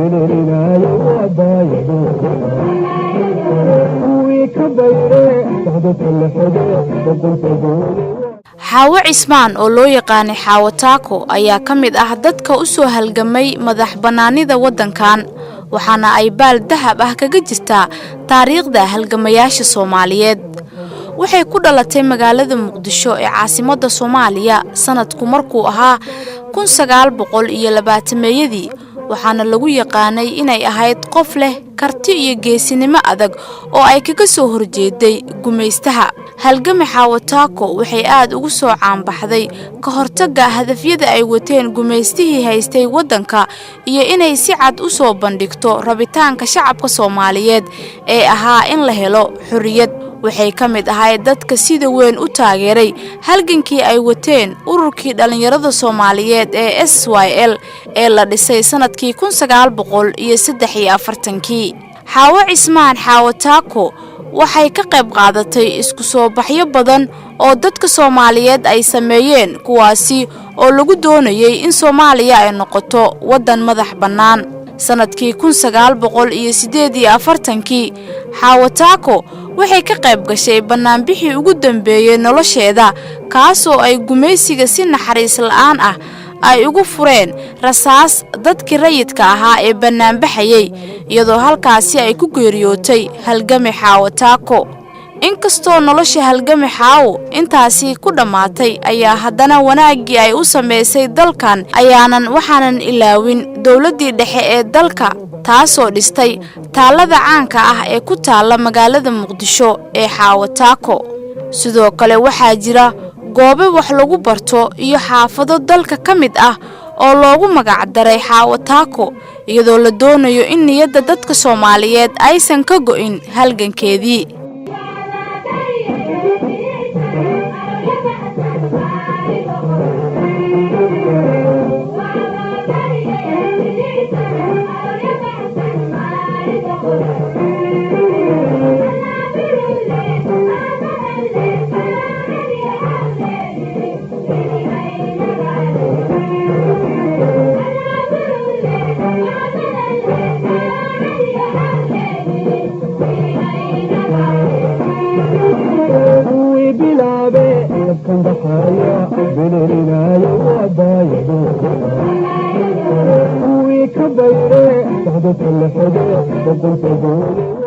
Belerinayo waa baayado, kuwii ka bayre socdadka la xige boqolka goole. Xaawo Cismaan oo loo yaqaanay Xaawo Taako ayaa ka mid ah dadka u soo halgamay madax bannaanida waddankan, waxaana ay baal dahab ah kaga jirtaa taariikhda halgamayaasha Soomaaliyeed. Waxay ku dhalatay magaalada Muqdisho ee caasimadda Soomaaliya sanadku markuu ahaa 1920-meeyadii, waxaana lagu yaqaanay inay ahayd qof leh karti iyo geesinimo adag oo ay kaga soo horjeeday gumaystaha. Halgami Xaawo Taako waxay aad ugu soo caanbaxday ka hortagga hadafyada ay wateen gumaystihii haystay waddanka iyo inay si cad u soo bandhigto rabitaanka shacabka Soomaaliyeed ee ahaa in la helo xorriyad. Waxay ka mid ahayd dadka sida weyn u taageeray halgankii ay wateen ururkii dhallinyarada Soomaaliyeed ee SYL ee la dhisay sanadkii 1943-kii. Xaawo Cismaan Xaawo Taako waxay ka qayb qaadatay isku soo baxyo badan oo dadka Soomaaliyeed ay sameeyeen, kuwaasi oo lagu doonayay in Soomaaliya ay noqoto waddan madax bannaan. Sanadkii 1948-kii Xaawo Taako waxay ka qayb gashay bannaanbixii ugu dambeeyey nolosheeda, kaasoo ay gumaysiga si naxariis la'aan ah ay ugu fureen rasaas dadkii rayidka ahaa ee bannaanbaxayay, iyadoo halkaasi ay ku geeriyootay halgami Xaawo Taako. Inkastoo nolosha halgami Xaawo intaasi ku dhammaatay, ayaa haddana wanaaggii ay u samaysay dalkan ayaanan waxaanan ilaawin dowladdii dhexe ee dalka, taasoo dhistay taallada caanka ah ee ku taalla magaalada Muqdisho ee Xaawo Taako. Sidoo kale waxaa jira goobo wax lagu barto iyo xaafado dalka ka mid ah oo loogu magacdaray Xaawo Taako, iyadoo la doonayo in niyadda dadka Soomaaliyeed aysan ka go'in halgankeedii. Kuwii bilaabe dabkan baxaya belerinayo waa baayado, kuwii ka bayre socdadka la xige boqolka goole.